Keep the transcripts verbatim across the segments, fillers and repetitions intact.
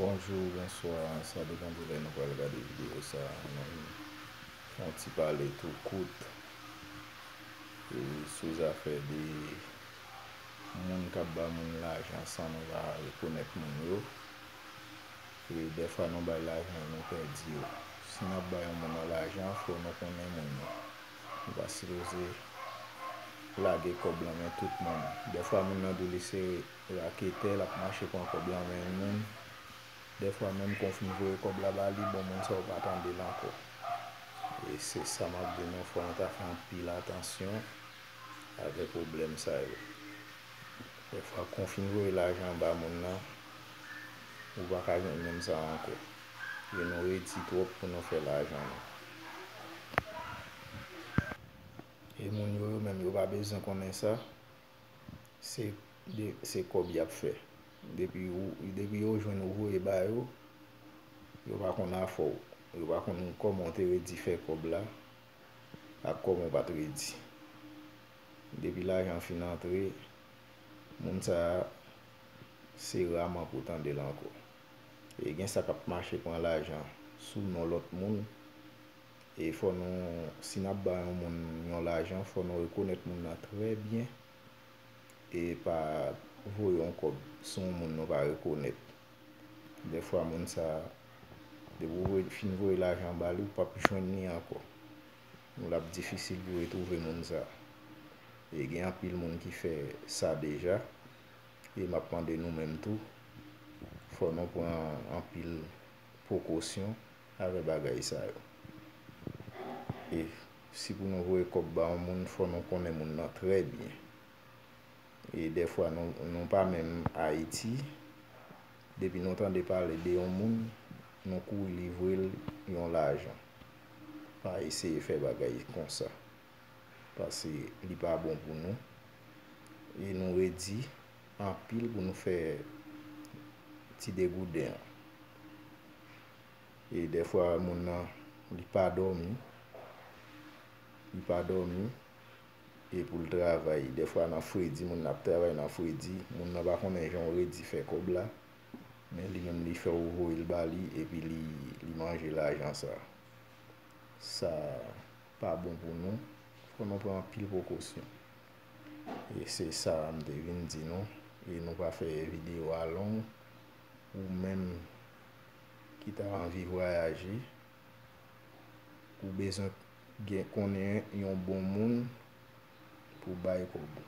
Bonjou, bonswa, sa depann de lè nou pral gade videyo sa a. Nou fè yon ti pale tou kout e sou zafè de moun k ap ba moun lajan san nou pa rekonèt moun yo. E dèfwa nou bay lajan, nou pèdi yo. Si n ap bay yon moun yon lajan, fò nou konnen moun nan. Nou pa sipoze lage kòb lan men tout moun. Dèfwa moun nan di w li se raketè, l ap mache pran kòb lan men moun. Dèfwa menm kon fin voye kòb la ba li, bon moun sa yo pa tande l ankò. E se sa m ap di nou, fò nou ta fè anpil atansyon avè pwoblèm sa yo. Dèfwa kon fin voye lajan ba moun nan, ou pa ka jwenn moun sa ankò. E nou redi twòp pou nou fè lajan nou. E moun yo, yo menm yo pa bezwen konnen sa. Se de, se kòb y ap fè. Depi ou, depi yo jwenn ou voye ba yo, yo pa konn afè w. Yo pa konn kòman w te redi fè kòb la ak kòman w pa t redi. Depi lajan fin antre, moun sa a, se raman pou w tande l ankò. E gen sa k ap mache pran lajan sou non lòt moun. E fò nou, si n ap ba yon moun yon lajan, fò nou rekonèt moun nan trè byen e pa voye yon kòb sou yon moun nou pa rekonèt. Dèfwa moun sa a, depi w voye, fin voye lajan ba li, ou p ap jwenn li ankò. L ap difisil pou w retwouve moun sa a. E gen anpil moun ki fè sa deja. E m ap mande nou menm tou, fò nou pran anpil prekosyon avè bagay sa yo. E si pou nou voye kòb ba yon moun, fò nou konnen moun nan trè byen. E dèfwa nou, nou pa menm Ayiti, depi nou tande pale de yon moun, nou kouri livre l yon lajan. Pa eseye fè bagay konsa. Paske li pa bon pou nou. E nou redi anpil pou nou fè ti degouden an. E dèfwa moun nan, li pa dòmi. Li pa dòmi. E pou l travay. Dèfwa nan fredi, moun nan ap travay nan fredi. Moun nan pa konnen jan w redi fè kòb la. Men li menm li fè w voye l ba li, epi li, li manje lajan sa. Sa pa bon pou nou. Fò nou pran anpil prekosyon. E se sa m te vin di nou. E nou pa fè videyo a long. Ou menm ki ta anvi vwayaje, ou bezwen gen, konnen yon bon moun pou bay kòb ou.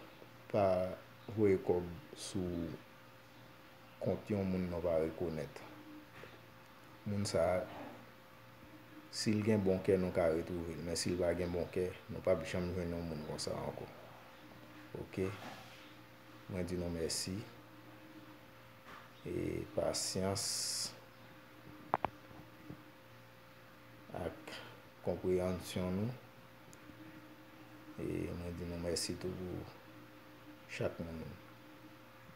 Pa voye kòb sou kont yon moun nou pa rekonèt. Moun sa a, si l gen bon kè, nou ka retwouve l. Men si l pa gen bon kè, nou p ap janm jwenn yon moun konsa ankò. Oke? Mwen di nou mèsi. E pasyans ak konpreyansyon nou. E mwen di nou mèsi tou pou chak moun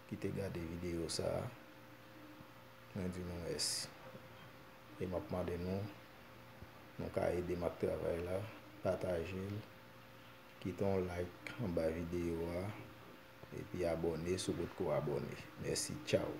ki te gade videyo sa a. Mwen di nou mèsi. E m ap mande nou, nou ka ede m ak travay la, pataje l, kite yon like anba videyo a, epi abòne si w potko abòne. Mèsi, tchaw.